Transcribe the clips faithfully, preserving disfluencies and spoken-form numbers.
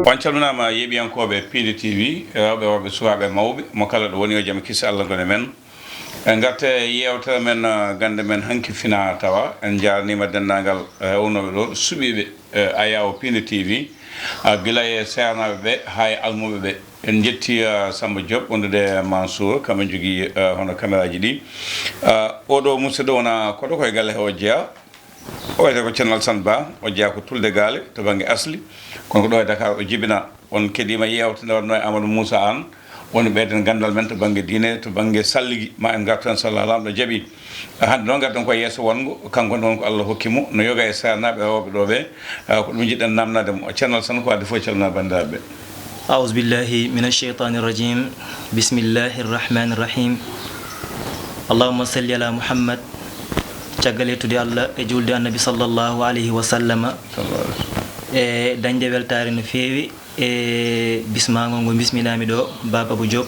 On calminaama, yeeɓiyankooɓe Piindi T V, rewɓe, worɓe, sukaaɓe, mawɓe, mo kala ɗo woni, yo jam kisi Allah ngone men. En ngarte yeewtere men, eh, gannde men hanki fina tawa. En njaarniima denndaangal, eh, hewnooɓe ɗo, suɓiiɓe, eh, Ayaawo Piindi T V, ah, gila e seernaaɓe ɓe, haa e almuɓe ɓe. En njetti, ah, Samba Diop, wondude e Mansour, kamɓe njogii, ah, hono kameraaji ɗi. Ah, oɗo musidɗo wona koɗo ko e galle he o jeyaa. O wiyetee ko Ceerno Alassane Ba, o jeyaa ko Tulde Gaale to bannge asli, kono ko ɗo e Dakar o jibinaa. On keɗiima yeewtere nde waɗnoo e Amadou Moussa Anne, woni ɓeyden ganndal men to bannge diine, to bannge salligi. Ma en ngartu heen so Allah Laamɗo jaɓii. Hannde noon ngarten ko e yeeso wonngo, kanko ne won ko Allah hokki mo, no yoga e seernaaɓe rewɓe ɗo ɓe. Ah, ko ɗum njiɗɗen naamnaade mo. Ceerno Alassane, ko addi fof calmina banndiraaɓe ɓe. أعوذ بالله من الشيطان الرجيم. بسم الله الرحمن الرحيم. اللهم صل على محمد. Caggal yettude Allah e juulde Annabi sallallahu alayhi wa sallama, e dañde weltaare no feewi e bismagol ngo bismiɗaami ɗo, Baba Abou Diop,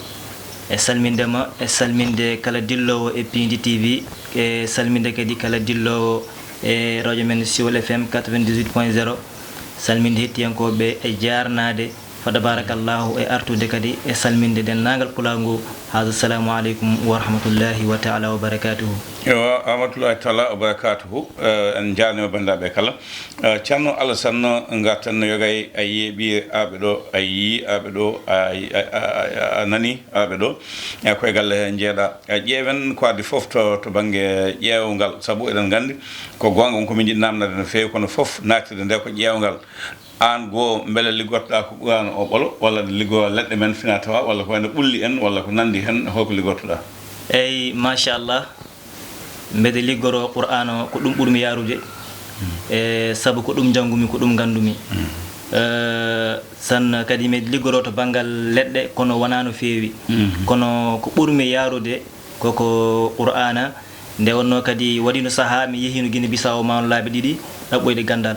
e salminde ma, e salminde kala dilloowo e Piindi T V, e salminde kadi kala dilloowo e radio men Siwol F M quatre-vingt-dix-huit point zéro, salminde hettiyankooɓe e jaarnaade Fa tabarakallahu, e artude kadi e salminde denndaangal Pulaagu ngu, haza, assalamu aleykum wa rahmatullahi wa taala wa barakatuhu. Yo, wa rahmatullahi taala wa barakatuhu. Eh, en njaarniima banndiraaɓe kala. Eh, Ceerno Alassane, ngarten no yoga e, a yeeɓii aɓe ɗo, a yii aɓe ɗo, a, a, a, a, a nanii aɓe ɗo. Eh, koye galle he njeeɗaa. Eh, ƴeewen ko addi fof to, to bannge ƴeewngal, sabu eɗen nganndi ko goonga won ko min njiɗi naamnade no feewi, kono fof naattirde nde ko ƴeewngal. Aan goo, mbele liggortoɗaa ko Qur'aana o ɓolo, walla aɗa liggoroo leɗɗe men fina tawa, walla ko wayno ɓulli en, walla ko nanndi heen, holko liggortoɗaa? Eey, machallah. Mbeɗa liggoroo Qur'aana o, ko ɗum ɓurmi yaarude. E, sabu ko ɗum njanngumi, ko ɗum nganndumi. Mm. E, tan kadi mbeɗa liggoroo to banngal leɗɗe, kono wonaa no feewi. Mm. Kono ko ɓurmi yaarude, Ko ko Qur'aana. Nde wonnoo kadi waɗiino sahaa, mi yehiino Gine Bisaawo maayno laabi ɗiɗi ɗaɓɓoyde ganndal.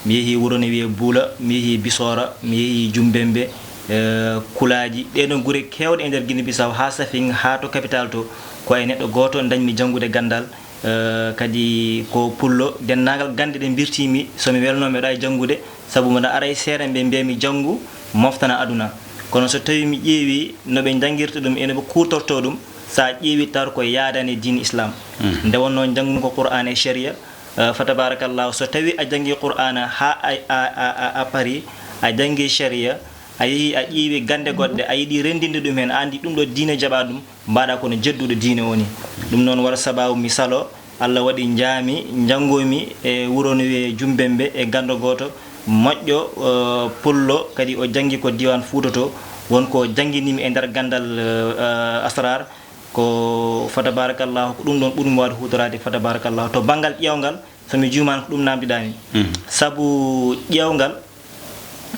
Mi yehii wuro ne wiyee Buula, mi yehii Bisoora, mi yehii Jumbembe, eh, Kulaaji. Ɗee ɗoon gure keewɗe e nder Gine Bisaawo, haa Safing, haa to capital to, ko e neɗɗo gooto ndañmi janngude ganndal. Eh, kadi ko pullo, denndaangal gannde ɗe mbirtii-mi, so mi welnoo, mi waɗaani janngude, sabu mboɗo ara e seerenɓe, mbiyee-mi, "Janngu, moftana aduna." Kono so tawii mi ƴeewii no ɓe njanngirta ɗum e no ɓe kuutortoo ɗum, so a ƴeewii, tawata ko yaadaani e diine Islaam. Mm. Nde wonnoo njanngu ko Qur'aana e Shari'a, eh, fa tabarakallahu, so tawii a janngii Qur'aana haa a, a, a, a, a parii, a janngii Shari'a, a yehii a ƴeewii gannde goɗɗe, a yiɗi renndinde ɗum heen, a anndi ɗum ɗo diine jaɓaa ɗum, mbaɗa kono jedduɗo diine o ni. Ɗum noon wara sababu mi salo, Allah waɗi njaami, njanngoomi e wuro no wiyee Jumbembe e ganndo gooto moƴƴo, eh, pullo, kadi o janngi ko diiwaan Fuuta to, won ko jannginimi e nder ganndal, eh, asraar, ko fa tabarakallahu, ko ɗum ɗoon ɓurmi waawde huutoraade fa tabarakallahu. To banngal ƴeewngal, so mi juumaani ko ɗum naamndiɗaa mi. Mhm. Sabu ƴeewngal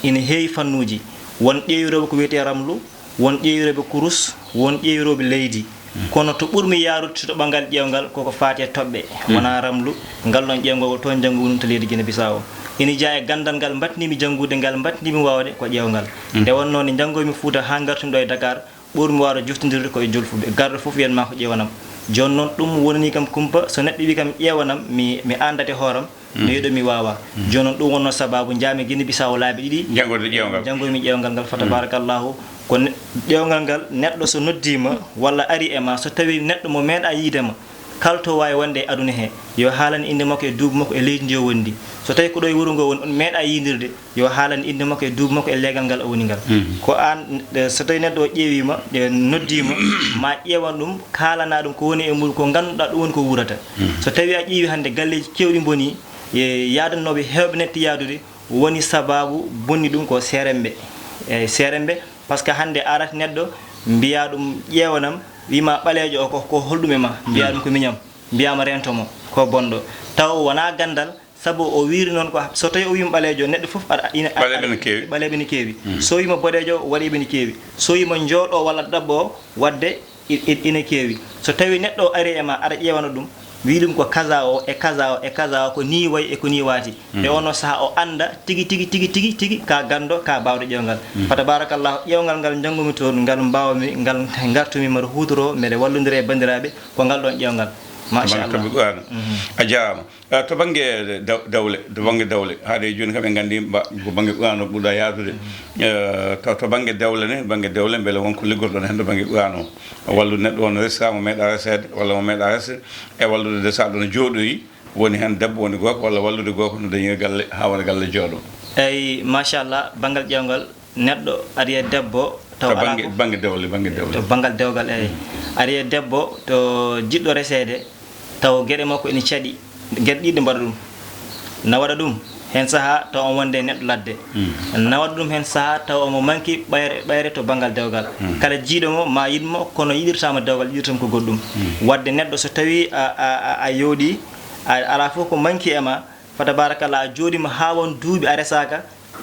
ina heewi fannuuji. Won ƴeewirooɓe ko wiyetee ramlu, won ƴeewirooɓe kurus, won ƴeewirooɓe leydi. Mhm. Kono to ɓurmi yaarude to banngal ƴeewngal, koko faati e toɓɓe. Mhm. Wonaa ramlu, ngal ɗoon ƴeewngal ko toon njanngu woni to leydi Gine Bisaawo. Ina jeyaa e ganndal ngal mbaɗnii-mi janngude, ngal mbaɗnii-mi waawde ko ƴeewngal. Mhm. Nde wonnoo nde njanngoo-mi Fuuta haa ngartu-mi ɗo e Dakar, ɓurmi waawde joftondirde ko e jolfuɓe. Garɗo fof wiyan ma ko ƴeewanam. Jooni noon ɗum wonanii kam kumpa, so neɗɗo wii kam ƴeewanam, mi, mi aandate hooram, mm, mi wiya ɗo mi waawaa. Mm. Jooni noon ɗum wonnoo sabaabu njaami Gine Bisaawo laabi ɗiɗi. Janngorde ƴeewngal. Janngoymi ƴeewngal ngal, fa, mm, tabarakallahu. Ko ne-, ƴeewngal ngal, neɗɗo so noddiima walla ari e ma, so tawii neɗɗo mo meeɗaa yiide ma, kala to waawi wonde e aduna he, yo haalan innde makko e duuɓi makko e leydi ndi o wondi. So tawii ko ɗo e wuro ngo woni, on meeɗaa yiidirde, yo haalan innde makko e duuɓi makko e leegal ngal o woni ngal. Mhm. Ko aan, eh, so tawii neɗɗo o ƴeewiima, eh, noddiima, ma ƴeewan ɗum, kaalanaa ɗum ko woni e mum, ko ngannduɗaa ɗum woni ko wuurata. Mhm. So tawii a ƴeewi hannde galleeji keewɗi mbonii, e yaadanooɓe heewɓe neɗɗo yaadude, woni sabaabu bonni ɗum ko seeremɓe. E seeremɓe, par ce que hannde a arat neɗɗo, mbiyaa ɗum ƴeewanam, wii ma ɓaleejo o ko, ko holɗum e ma? Mbiyaa ɗum ko miñam, mbiyaa ma reento mo, ko bonɗo. Taw wonaa ganndal, sabu o wiiri noon ko, so tawii o wiima ɓaleejo, neɗɗo fof aɗa, ina, ɓaleeɓe ne keewi. Ɓaleeɓe ne keewi. Mm. So wiima boɗeejo, waɗeeɓe ne keewi. So wiima njooɗo walla ɗaɓɓo, waɗde i-, i-, ina keewi. So tawii neɗɗo o ari e ma, aɗa ƴeewana ɗum, wii ɗum ko kaza o, e kaza o, e kaza o, ko nii wayi e ko nii waati. Mm. E onon sahaa o annda tigi, tigi, tigi, tigi, tigi ka ganndo, ka baawɗo ƴeewngal. Mm. Fa tabarakallahu, ƴeewngal ngal njanngumi toon, ngal mbaawmi, ngal ngartumi mbaɗa huutoroo, mbeɗa wallondira e banndiraaɓe, ko ngal ɗoon ƴeewngal. Machallah. Ɓe ɓe ɓaano. A jaaraama. Eh, to bannge daw-, dawle, to bannge dawle, haade jooni kam en nganndi mba-, ko bannge Qur'aana ɓurɗa yaadude. Eh, to, to bannge dawle ne, bannge dawle mbele won ko liggorɗon heen to bannge Qur'aana o? Wallude neɗɗo won resaama meeɗa reseede, walla mo meeɗa resde, e wallude nde so aɗa ɗon jooɗoyi, woni heen debbo, woni gorko, walla wallude gorko no dañira galle, haa waɗa galle jooɗo. Eyi, machallah, banngal ƴeewgal, neɗɗo ari e debbo taw To alaa bannge, ko bannge dewle, bannge dewle. To banngal dewgal, eyi. Ari e debbo to jiɗɗo reseede, taw geɗe makko ene caɗi, geɗe ɗiɗi mbaɗa ɗum. Na waɗa ɗum heen sahaa taw omo wonde neɗɗo ladde. Na waɗa ɗum heen sahaa taw omo manki ɓayre, ɓayre to banngal dewgal. Kala jiiɗo mo ma yiɗ mo, kono yiɗirtaama dewgal, yiɗirtam ko goɗɗum. Waɗde neɗɗo so tawii a, a, a, a yooɗii, a, alaa fof ko manki e ma, fa tabarakallah, a jooɗiima haa won duuɓi a resaaka,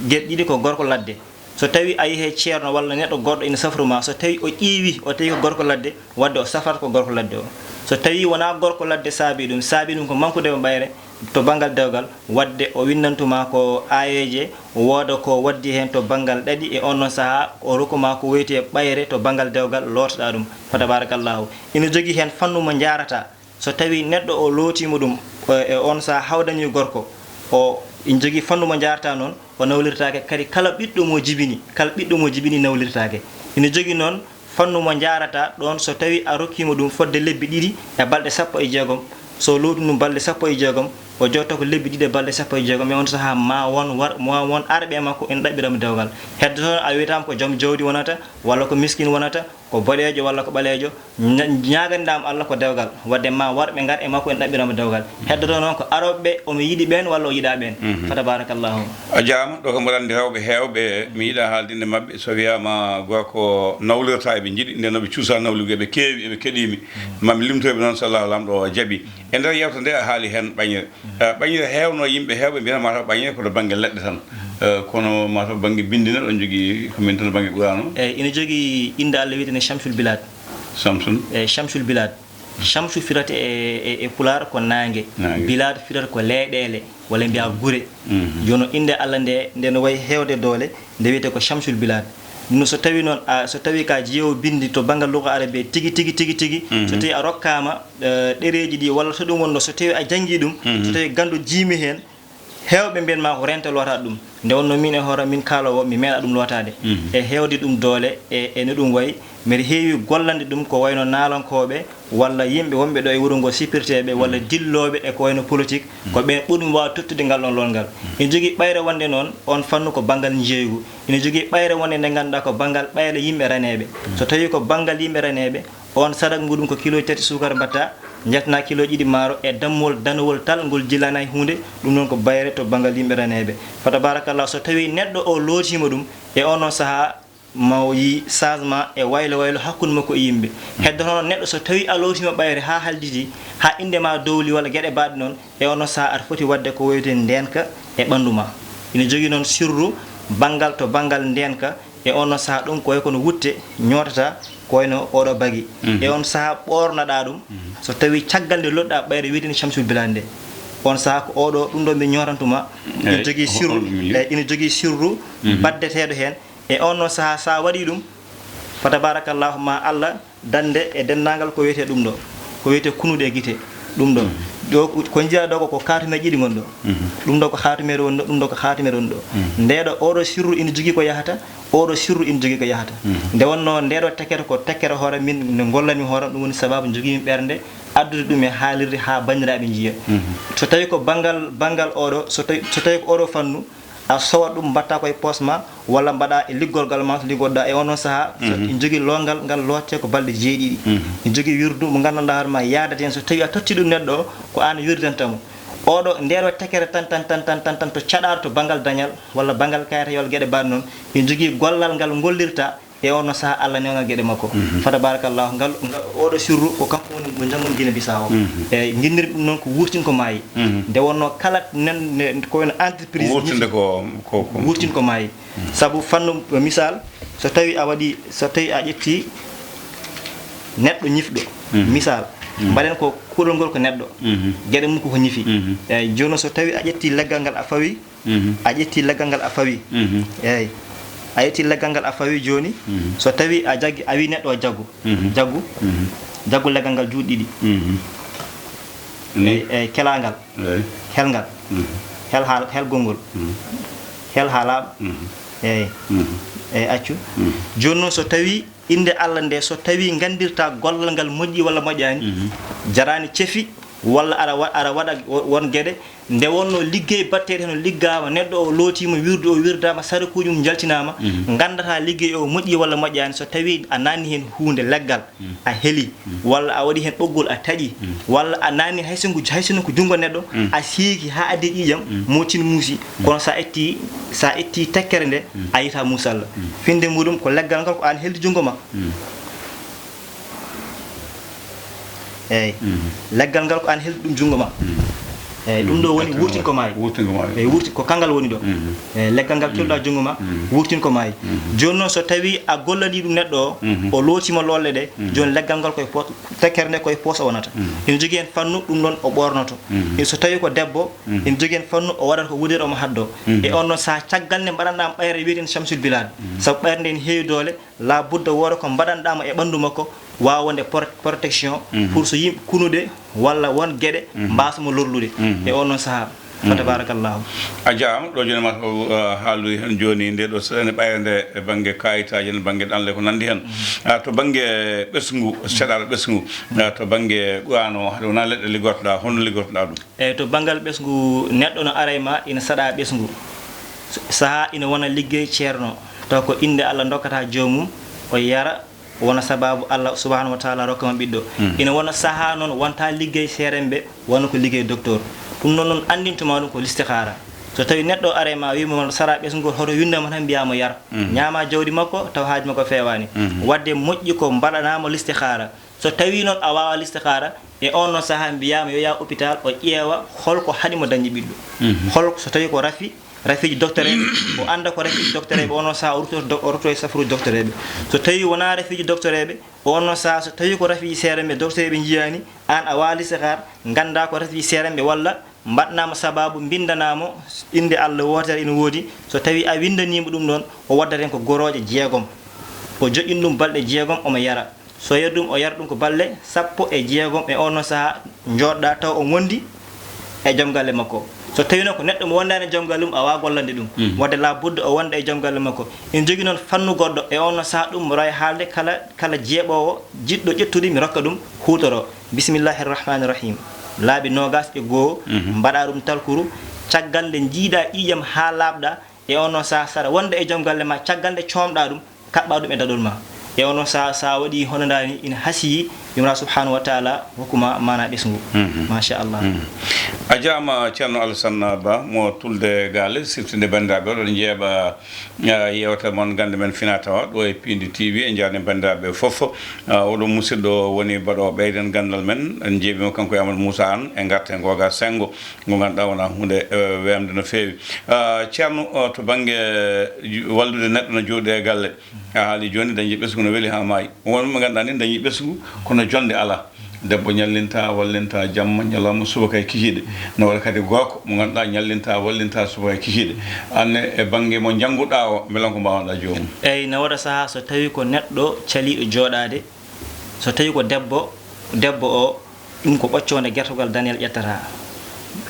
geɗe ɗiɗi ko gorko ladde. So tawii a yehii ceerno walla neɗɗo goɗɗo ina safru ma, so tawii o ƴeewi, o tawi ko gorko ladde, waɗde o safrata ko gorko ladde o. So tawii wonaa gorko ladde saabii ɗum, saabii ɗum ko mankude mo ɓayre to banngal dewgal, waɗde o winndantu ma ko aayeeje, wooda ko waddi heen to banngal ɗaɗi, e oon ɗoon sahaa o rokku ma ko wiyetee ɓayre to banngal dewgal, lootoɗaa ɗum. Fa tabarakallahu. Ina jogii heen fannu mo njaarata. So tawii neɗɗo o lootiima ɗum, e, e oon sahaa hawdanii gorko, o ina jogii fannu mo njaarata noon, o nawlirtaake. Kadi kala ɓiɗɗo mo jibini, kala ɓiɗɗo mo jibini nawlirtaake. Ina jogii noon fannu mo njaarata ɗoon, so tawii a rokkiima ɗum fodde lebbi ɗiɗi e balɗe sappo e jeegom, so lootii ɗum balɗe sappo e jeegom, o jooɗta ko lebbi ɗiɗi e balɗe sappo e jeegom, e oon sahaa ma won war-, ma won arɓe makko ina ɗaɓɓira mo dewgal. Heddoto noon a wiyataama ko joom jawdi wonata, walla ko miskin wonata, ko boɗeejo walla ko ɓaleejo, ña-, ñaaganiɗaama Allah ko dewgal, waɗde ma warɓe ngar e makko en ɗaɓɓirama dewgal. Heddoto noon ko arooɓe ɓe, omo yiɗi ɓeen walla o yiɗaa ɓeen. Fa tabarakallahu. A jaaraama, ɗo kam mboɗo anndi rewɓe heewɓe, mi yiɗaa haaldinde maɓɓe, so wiyaama gorko nawlirta eɓe njiɗi, nden no ɓe cuusa nawlugo, eɓe keewi, eɓe keɗii mi. Ma mi limtoy ɓe noon, so Allah Laamɗo o jaɓi. E nder yewtere nde a haali heen ɓañre. Eh, ɓañre heewno yimɓe heewɓe mbiyata mataw ɓañre ko to bannge leɗɗe tan. Eh, kono mataw bannge binndi ne ɗon jogii ko min tan bannge Qur'aana o. Eyi, ina jogii innde Allah wiyetee Shamsul Bilad. Shamsun? Eyi, Shamsul Bilad. Shamsu firata e, e, e Pulaar ko naange. Naange. Bilad firata ko leyɗeele, walla mbiyaa gure. Jooni noon innde Allah nde, nde no wayi heewde doole, nde wiyetee ko Shamsul Bilad. Ɗum noon so tawii noon, a, so tawii ka jeewo binndi to banngal luga arabiya tigi, tigi, tigi, tigi, so tawii a rokkaama, eh, ɗereeji ɗi, walla so ɗum wonno, so tawii a janngii ɗum, so tawii ganndo jiimi heen, heewɓe mbiyan ma ko rento loota ɗum. Nde wonno min e hoore min kaaloowo, mi meeɗa ɗum lootaade. E heewde ɗum doole, e, e no ɗum wayi, mbeɗa heewi gollande ɗum ko wayno naalankooɓe, walla yimɓe wonɓe ɗo e wuro ngo, sipirteeɓe, walla dillooɓe e ko wayno politique, ko ɓeen ɓurmi waaw tottude ngal ɗoon loolngal. Ina jogii ɓayre wonde noon, oon fannu ko banngal njeeygu. Ina jogii ɓayre wonde nde ngannduɗaa ko banngal ɓayre yimɓe raneeɓe. So tawii ko banngal yimɓe raneeɓe, oon sarak muɗum ko kilooji tati suukara mbaɗta, njaltina kilooji ɗiɗi maaro e dammol danowol tal ngol jilanaay huunde, ɗum noon ko bayre to banngal yimɓe raneeɓe. Fa tabarakallah, so tawii neɗɗo o lootiima ɗum, e oon noon sahaa, ma o yii changement e waylo waylo hakkunde makko e yimɓe. Heddoto noon neɗɗo so tawii a lootiima ɓayre haa halditii, haa innde ma dowli walla geɗe baɗɗe noon, e oon noon sahaa aɗa foti waɗde ko wiyetee ndeenka e ɓanndu ma. Ina jogii noon sirru banngal to banngal ndeenka, e oon noon sahaa ɗum ko wayi kono wutte ñootata ko wayno oɗo bagi. E oon sahaa ɓoornoɗaa ɗum, so tawii caggal nde loɗɗaa ɓayre wiyetee Shamsul Bilad nde. Oon sahaa ko oɗo ɗum ɗo mi ñootantuma, ina jogii sirru, eyi, ina jogii sirru baddeteeɗo heen. E oon noon sahaa, so a waɗii ɗum, fa tabarakallahu, ma Allah dande e denndaangal ko wiyetee ɗum ɗo, ko wiyetee kunuɗe e gite. Ɗum ɗo, ɗo ko, ko njiyaa ɗo ko, ko kaatumeeje ɗiɗi ngoni ɗo. Ɗum ɗo ko haatumeere woni ɗo, ɗum ɗo ko haatumeere woni ɗo. Nde ɗo, oɗo sirru ina jogii ko yahata, oɗo sirru ina jogii ko yahata. Nde wonnoo nde ɗo tekkere ko tekkere hoore min, nde ngollanmi hoore, ɗum woni sababu njogiimi ɓernde addude ɗum e haalirde haa banndiraaɓe njiya. So tawii ko banngal, banngal oɗo, so tawi, so tawii ko oɗo fannu, a sowat ɗum, mbaɗta koye poos ma, walla mbaɗa e liggorgal ma to liggoɗa e onon sahaa. So en jogii loongal ngal lootte ko balɗe jeeɗiɗi. En jogii wirdu mo nganndanɗaa hoore ma yaadata heen, so tawii a totti ɗum neɗɗo o, ko aan wirdanta mo. Oɗo, nde ɗo tekkere tan, tan, tan, tan, tan, tan to caɗaar, to banngal dañal, walla banngal kayitayol, geɗe baɗe noon. En jogii gollal ngal ngollirta e onon sahaa, Allah newnat geɗe makko. Fa tabarakallahu, ngal, ngal, oɗo sirru ko kanko woni mo njanngun Guinée Bissau o. Eyi, nginndirmi ɗum noon ko wuurtin ko maayi. Nde wonnoo kala nen, ne, ko wayno entreprise wurtinde ko, ko, ko wurtin ko maayi. Sabu fannu, misal, so tawii a waɗii, so tawii a ƴettii neɗɗo ñifɗo, misal, mbaɗen ko kuuɗol ngol ko neɗɗo, geɗe mum koko ñifi. Eyi, jooni so tawii a ƴettii leggal ngal a fawi, a ƴettii leggal ngal a fawi. Eyi, a ƴettii leggal ngal a fawi jooni, so tawii a jaggi, a wii neɗɗo o jaggu, jaggu, jaggu leggal ngal juuɗe ɗiɗi. Ni. Eyi, eyi, kelangal. Eyi. Helngal. Mhm. Hel haa, hel gonngol. Mhm. Hel haa laaɓa. Mhm. Eyi. Mhm. Eyi, accu. Mhm. Jooni noon, so tawii innde Allah nde, so tawii nganndirtaa gollal ngal moƴƴi walla moƴƴaani, mhm, jaraani cefi, walla aɗa wa-, aɗa waɗa wo-, won geɗe, nde wonnoo liggey batteeɗe heen no liggaama, neɗɗo o lootiima wirdu, o wirdaama, sarakuuji mum njaltinaama, mhm, nganndataa liggey o moƴƴi walla moƴƴaani, so tawii a naatni heen huunde leggal, mm, a heli, mm, walla a waɗi heen ɓoggol a taƴi, mm, walla a naatni hay sinno, hay sinno ko junngo neɗɗo, mm, a siiki haa addi ƴiiƴam, mm, mo tin muusi, mm, kono so a ittii, so a ittii tekkere nde, mm, a yiyataa muusalla. Mm. Finnde muuɗum ko leggal ngal ko aan heldi junngo ma. Mm. Eeyi. Mhm. Leggal ngal ko aan heldi ɗum junngo ma. Mhm. Eeyi, ɗum ɗo woni wurtin ko maayi. Wurtin ko maayi. Eeyi, wurti-, ko kanngal woni ɗo. Mhm. Eeyi, leggal ngal keewɗaa junngo ma, mhm, wurtin ko maayi. Mhm. Jooni noon, so tawii a gollanii ɗum neɗɗo o, mhm, o lootiima loolle ɗe, mhm, jooni leggal ngal koye poos, tekkere nde koye poos o wonata. Mhm. Ina jogii heen fannu, ɗum ɗoon o ɓoornoto. Mhm. E so tawii ko debbo, mhm, ina jogii heen fannu, o waɗata ko wudere omo haddoo. Mhm. E oon ɗoon sahaa, caggal nde mbaɗanɗaa mo ɓayre wiyeteende Shamsul Bilad. Mhm. Sabu ɓayre nde ene heewi doole, la budda wooda ko mbaɗanɗaa mo e ɓanndu makko, waawa wonde pro-, protection, mhm, pour so yimɓe kunuɗe walla won geɗe, mhm, mbaasa mo lorlude, mhm, e oon ɗoon sahaa. Fa, mhm, tabarakallahu. A jaaraama, ɗo jooni ma ko, uh, haaldude heen jooni, nde ɗo seɗɗa nde ɓayre nde e bannge kaayitaaji en, bannge ɗanle ko nanndi heen. Mhm. Ah, to bannge ɓesngu, seɗaare ɓesngu, ah, to bannge Qur'an o, hade wonaa leɗɗe liggortoɗaa, honno liggortoɗaa ɗum? Eeyi, to banngal ɓesngu, neɗɗo no ara e ma, ina saɗa ɓesngu. Sahaa ina wona liggey ceerno, taw ko innde Allah ndokkata joomum, o yara, wona sabaabu Allah subhanahu wa taala rokka ma ɓiɗɗo. Mm. Ina wona sahaa noon wonta liggey seeremɓe, wona ko liggey docteur. Ɗum noon, noon anndintuma ɗum ko listihaara. So tawii neɗɗo ara e ma, wiima saɗa ɓesngu ngol, hoto winndama tan mbiyaa mo yar. Mm. Ñaama jawdi makko, taw haaju makko feewaani. Mm. Waɗde moƴƴi ko mbaɗanaa mo listihaara. So tawii noon a waawaa listihaara, e oon noon sahaa mbiyaama yo yaha hôpital, o ƴeewa hol ko haɗi mo dañde ɓiɗɗo. Mhm. Hol so tawii ko rafi, rafiiji docteur eɓe, o annda ko rafiiji docteur eɓe, oon noon sahaa o rutto do-, o rutto e safaruuji docteur eɓe. So tawii wonaa rafiiji docteur eɓe, oon noon sahaa so tawii ko rafiiji seeremɓe docteur eɓe njiyaani, aan a waawaa listihaara, nganndaa ko rafiiji seeremɓe walla mbaɗanaa mo sabaabu, mbinndanaa mo innde Allah wootere ina woodi. So tawii a winndanii mo ɗum ɗoon, o waddata heen ko gorooje jeegom. O joƴƴina ɗum balɗe jeegom, omo yara. So yari ɗum, o yara ɗum ko balɗe sappo e jeegom. E oon noon sahaa, njooɗoɗaa taw o wondi e joom galle makko. So tawii noon ko neɗɗo mo wondaani e joom galle mum, a waawaa gollande ɗum. Mm. Waɗde la budda o wonda e joom galle makko. Ina jogii noon fannu goɗɗo, e oon noon sahaa ɗum mboɗo waawi haalde kala, kala jeeɓoowo jiɗɗo ƴettude, mi rokka ɗum huutoroo. Bismillahi rahmani rahim. Laabi noogaas e goo, mhm, mbaɗaa ɗum talkuru. Caggal nde njiiɗaa ƴiiƴam haa laaɓɗaa, e oon noon sahaa, saɗa wonda e joom galle ma, caggal nde coomɗaa ɗum, kaɓɓaa ɗum e daɗol ma. E oon noon sahaa, so a waɗii hono ndaa ni, ina hasiyii, yumra subhanahu wa taala hokku ma maanaa ɓesngu. Mhm. Machallah. Mhm. A jaaraama, Ceerno Alassane Ba mo Tulde Gaale, siftinii banndiraaɓe, oɗon njeeɓa, ah, yeewtere mon Gannde Men Finaa Tawaa, ɗo e Piindi T V. En njaarnii banndiraaɓe fof. Ah, oɗo musidɗo woni baɗoowo Ɓeyden Ganndal Men. En njeeɓii mo kanko e Amadou Moussa Anne e garte Googa Senngo, ngo ngannduɗaa wonaa huunde, eh, weemde no feewi. Ah, Ceerno, oh, to bannge, eh, wallude neɗɗo no jooɗi e galle, a haali jooni dañde ɓesngu no weli haa maayi. Won ɓe ngannduɗaa ni dañi ɓesngu, kono jonnde alaa. Debbo ñallinta, wallinta, jamma, ñalawma, subaka e kikiiɗe. No waɗa kadi gorko mo ngannduɗaa ñallinta, wallinta, subaka e kikiiɗe. Aan ne, e bannge mo njannguɗaa o, mbela ko mbaawanɗaa joomum? Eey, no waɗa sahaa so tawii ko neɗɗo caliiɗo jooɗaade, so tawii ko debbo, debbo o, ɗum ko ɓoccoonde gertogal Daniel ƴettata.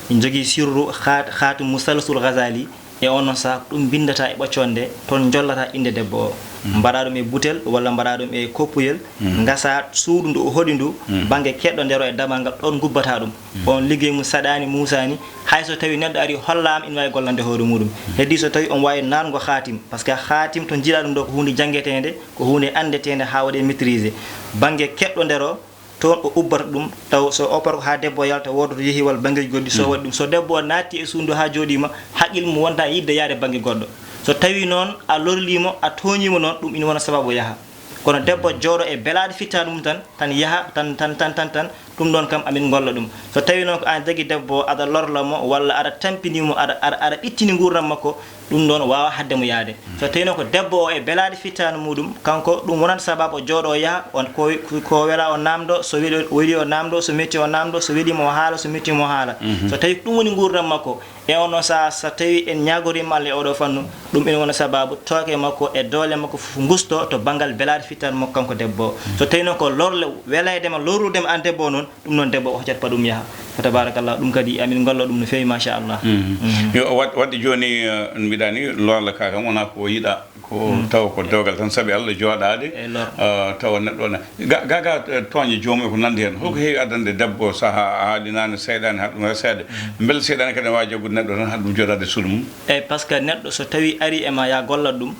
Ina jogii sirru khat-, khatim musallasul Ghazali, e oon noon sahaa ko ɗum mbinndata e ɓoccoonde nde, toon njollata innde debbo o. Mm. Mbaɗa ɗum e butel walla mbaɗa ɗum e koppuyel, mm, ngasa suudu ndu o hoɗi ndu, mm, bannge keɗɗo ndero e damal ngal, ɗoon ngubbata ɗum. Mm. Oon liggey mum saɗaani, muusaani, hay so tawii neɗɗo arii hollaama ina waawi gollande hoore muuɗum. Mm. Heddii so tawii omo waawi naatnude khatim, parce que khatim to njiiɗaa ɗum ɗo ko huunde janngeteende, ko huunde anndeteende haa waɗee maîtrisé. Bannge keɗɗo ndero, toon o ubbata ɗum, taw so o oppat ko haa debbo o yalta, wooda to yehi walla banngeeji goɗɗi, so, mm, waɗi ɗum. So debbo o naatti e suudu haa jooɗiima, haqqille mum wonta e yiɗde yahde bannge goɗɗo. So tawii noon a lorlii mo, a tooñii mo noon, ɗum ina wona sabaabu o yaha. Kono debbo jooɗo e belaaɗe fittaandu mum tan, tan yaha, tan, tan, tan, tan, tan, ɗum ɗoon kam amin ngolla ɗum. So tawii noon ko aan jaggi debbo o, aɗa lorla mo walla aɗa tampini mo, aɗa, aɗa, aɗa ɓittini nguurndam makko, ɗum ɗoon waawaa haɗde mo yahde. So tawii noon ko debbo o e belaaɗe fittaandu muuɗum, kanko ɗum wonata sabaabu o jooɗo o yaha, on ko, ko welaa o naamndoo, so weli, weli o naamndoo, so metti o naamndoo, so welii mo o haala, so metti mo o haala. Mhm. So tawii ko ɗum woni nguurndam makko, e oon noon sahaa, so tawii en ñaagoriima Allah e oɗo fannu, ɗum ina wona sabaabu tooke makko e doole makko fof ngustoo to banngal belaaɗe fittaandu makko kanko debbo o. So tawii noon ko lorle welayde ma, lorlude ma aan debbo o noon, Ɗum noon debbo o hoccat paɗum yaha. Fa tabarakallah, ɗum kadi amin ngolla ɗum no feewi, machallah. Mhm. Yo, wad-, wadde jooni, eh, no mbiɗa ni, lorla ka kam wonaa ko yiɗa, ko tawa ko dewgal tan, sabi Allah jooɗaade, eh, tawa neɗɗo ne. Ga, ga, ga, eh, tooñe joomum e ko nanndi heen. Holko heewi addande debbo saha a haalinaani seyɗaane haɗa ɗum reseede? Mbele seyɗaane kadi ne waawi jaggude neɗɗo tan haɗa ɗum jooɗaade e suudu mum? Eyi, par ce que neɗɗo so tawi ari e ma ya gollat ɗum,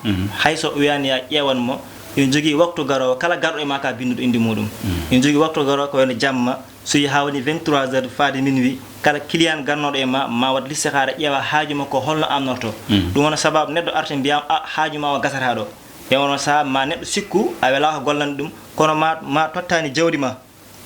hay so o wiyaani ya ƴeewan mo, ina jogii waktu garoowo, kala garɗo e ma ka binnduɗo innde muɗum. Ina jogii waktu garoowo ko wayno jamma, so yehi haa woni vingt-trois heures faade minuit, kala client gannooɗo e ma, ma waɗ listihaara, ƴeewa haaju makko holno annorto. Ɗum wona sababu neɗɗo arta mbiyaama, "A, haaju ma o gasata ɗo." E onon sahaa, ma neɗɗo sikku a welaa ko gollande ɗum, kono ma, ma tottaani jawdi ma.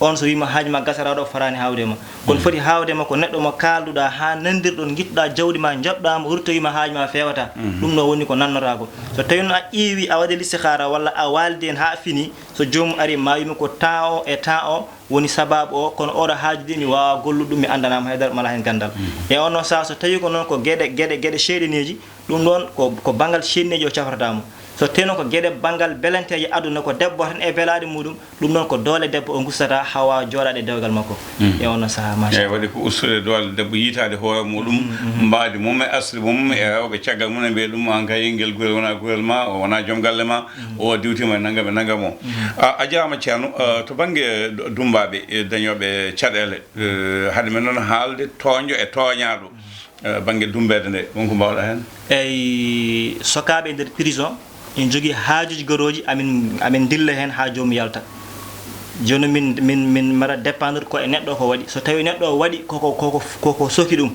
On so wiima haaju ma gasata ɗo, fotaani haawde ma. Kono foti haawde ma ko neɗɗo mo kaalduɗaa haa nanndirɗon, ngittuɗaa jawdi ma, njoɓɗaa mo, ruttoyi ma haaju ma feewata. Ɗum ɗo woni ko nannotaa ko. So tawi noon a ƴeewi, a waɗi listihaara walla a waaldi heen haa fini, so joomum ari ma wiima ko temps o e temps o, woni sabaabu o, kono oɗo haaju de mi waawaa gollude ɗum, mi anndanaama haydara, mi alaa heen ganndal. E oon noon sahaa, so tawii ko noon ko geɗe, geɗe, geɗe seyɗaneeji, ɗum ɗoon ko, ko banngal seyɗaneeji o cafrata mo. So tawii noon ko geɗe banngal belanteeje aduna, ko debbo tan e belaɗe muɗum, ɗum ɗoon ko doole debbo o gustata haa waawa jooɗaade e dewgal makko. E oon noon sahaa, machallah. Eeyi, waɗi ko ustude doole debbo, yiytaade hoore muɗum, mbaadi mum e asli mum, e rewɓe caggal mum, e mbiya ɗum, "Aan kay, ngel gurel wonaa gurel ma, o wonaa joom galle ma." O diwtiima e nanngam e nanngam o. A, a jaaraama, Ceerno. Eh, to bannge du-, dummbaaɓe, eh, dañooɓe caɗeele, eh, hade men noon haalde tooñɗo e tooñaaɗo, eh, bannge dummbeede nde, won ko mbaawɗaa heen? Eyi, sokaaɓe e nder prison ina njogii haajuuji garooji, amin, amin ndilla heen haa joomum yalta. Jooni min, min, min mbaɗa dépendre ko e neɗɗo ko waɗi. So tawii neɗɗo o waɗi koko, koko, koko soki ɗum,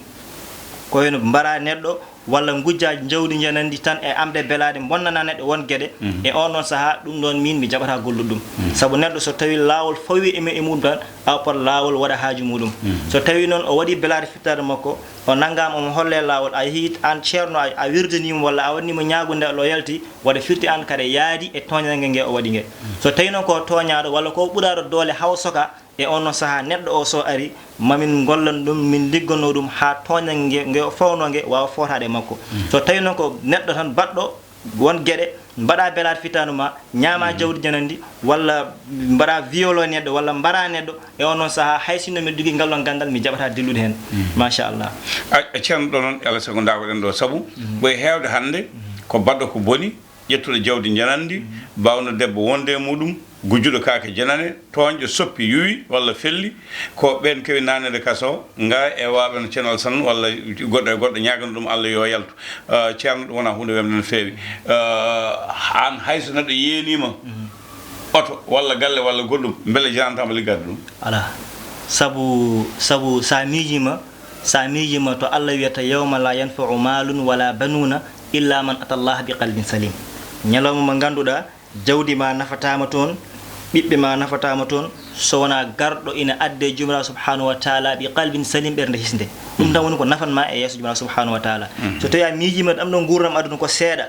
ko wayno mbaɗa neɗɗo walla ngujjaa jawdi njananndi tan e amde belaade, bonnana neɗɗo won geɗe, e oon ɗoon sahaa, ɗum ɗoon miin mi jaɓataa gollude ɗum. Sabu neɗɗo so tawii laawol fawii e mu-, e muɗum tan, awa pot laawol waɗa haaju muɗum. So tawii noon o waɗii belaade fittaade makko, o nanngaama omo holle laawol, a yehii aan ceerno, a, a wirdanii mo walla a waɗanii mo ñaagunde, o yalti, waɗa firti aan kadi yaadi e tooñannge nge o waɗi nge. So tawii noon ko tooñaaɗo walla ko ɓuraaɗo doole hawa soka, e oon noon sahaa, neɗɗo o so ari, ma min ngollan ɗum, min ligganoo ɗum haa tooñannge nge, nge o fawnoo nge waawa footaade e makko. So tawii noon ko neɗɗo tan baɗɗo won geɗe, mbaɗa belaade fittaandu ma, ñaama jawdi njananndi, walla mbaɗa violo neɗɗo, walla mbara neɗɗo, e oon noon sahaa, hay sinno mbiɗa jogii ngal ɗoon ganndal, mi jaɓataa dillude heen. Machallah. A, a, Ceerno, ɗo noon, alaa sago ndaakoɗen ɗo, sabu ɓuri heewde hannde ko baɗɗo ko boni, ƴettuɗo jawdi njananndi, baawno debbo wonde e muɗum, gujjuɗo kaake janane, tooñɗo soppi, yuwi walla felli, ko ɓeen kewi naatneede kaso, nga e waaɓe no Ceerno Alasan walla goɗɗo e goɗɗo, ñaagana ɗum Allah yo yaltu. Eh, Ceerno, ɗum wonaa huunde wemde no feewi. Eh, aan hay so neɗɗo yeeniima oto walla galle walla goɗɗum, mbele janantaama liggaade ɗum? Alaa. Sabu, sabu so a miijiima, so a miijiima to Allah wiyata, "Yawma la yanfa'u malun wala banuna illa man ata Allah bi qalbin salim." Ñalawma mo ngannduɗaa, jawdi ma nafataama toon, ɓiɓɓe ma nafataama toon, so wonaa garɗo ina adde Joomiraaɗo subhanahu wa taala bi qalbin salim, ɓernde hisnde. Ɗum tan woni ko nafan ma e yeeso Joomiraaɗo subhanahu wa taala. So tawii a miijiima ɗam ɗo nguurndam aduna ko seeɗa,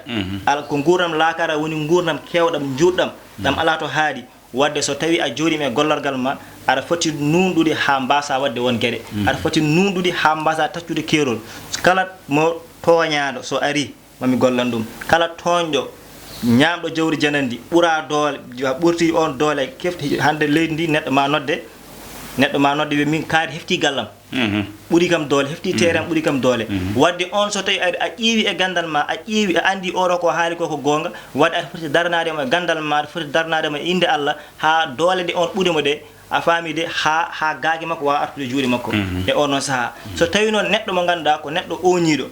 ala ko nguurndam laakara woni nguurndam keewɗam, njuutɗam, ɗam alaa to haaɗi. Wadde so tawii a jooɗiima e gollorgal ma, aɗa foti nuunɗude haa mbaasaa waɗde won geɗe. Aɗa foti nuunɗude haa mbaasaa taccude keerol. Kala mo tooñaaɗo so arii, ma mi gollan ɗum. Kala tooñɗo, ñaamɗo jawdi jananndi, ɓuraa doole, ɓurtii oon doole, kefti hannde leydi ndi, neɗɗo ma nodde, neɗɗo ma nodde wiya, "Min kaari heftii gallam." Ɓuri kam doole, heftii terrain, ɓuri kam doole. Wadde on so tawi a, a ƴeewi e ganndal ma, a ƴeewi, a anndi oɗo ko haali ko ko goonga, wadde aɗa foti daranaade mo e ganndal ma, aɗa foti daranaade mo e innde Allah, haa doole ɗe on ɓuri mo ɗe, a faami de, haa, haa gaage makko waawa artude juuɗe makko e on ɗon sahaa. So tawi noon neɗɗo mo ngannduɗaa ko neɗɗo ooñiiɗo,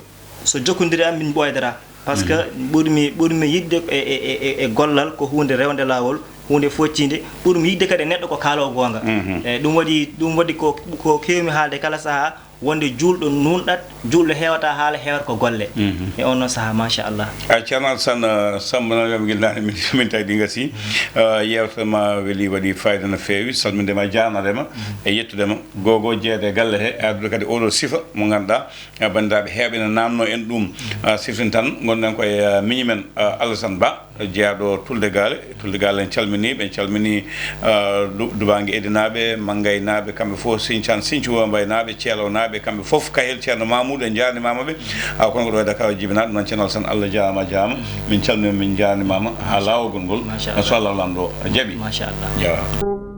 so jokkondiri am min ɓooydataa. Par ce que ɓurmi, ɓurmi yiɗde e, e, e, e gollal ko huunde rewnde laawol, huunde focciinde. Ɓurmi yiɗde kadi e neɗɗo ko kaaloowo goonga. Eyi, ɗum waɗi, ɗum waɗi ko, ko keewmi haalde kala sahaa, wonde juulɗo nuunɗat, juulɗo heewataa haala, heewata ko golle. E oon noon sahaa, machallah. A, Ceerno Alasan, eh, Sammba, no wiyaami gila naane, min, min tawi ɗi ngasii. Eh, yeewtere ma weli, waɗi fayida no feewi. Salminde ma, jaarnaade ma e yettude ma. Googo jeeyde e galle he, e addude kadi oɗo sifa mo ngannduɗaa, eh, banndiraaɓe heewɓe ene naamnoo en ɗum. Eh, siftin tan, ngonɗen ko e, eh, miñi men, eh, Alasan Ba, jeyaaɗo Tulde Gaale. Tulde Gaale, en calminii ɓe, en calminii, ah, Du-, Dubaange Edinaaɓe, Manngaynaaɓe, kamɓe fof, Siñcaan, Siñcu Wambaynaaɓe, Ceelownaaɓe, kamɓe fof, Kahel Ceerno Mamuudu, en njaarnimaama ɓe. Ah, kono ko ɗo e Dakar o jibinaa, ɗum noon Ceerno Alasan, Allah jaaraama, a jaaraama. Min calminii, min njaarnimaama haa laawol ngol. Machallah. So Allah lanɗo jaɓi. Machallah. Jaaraama.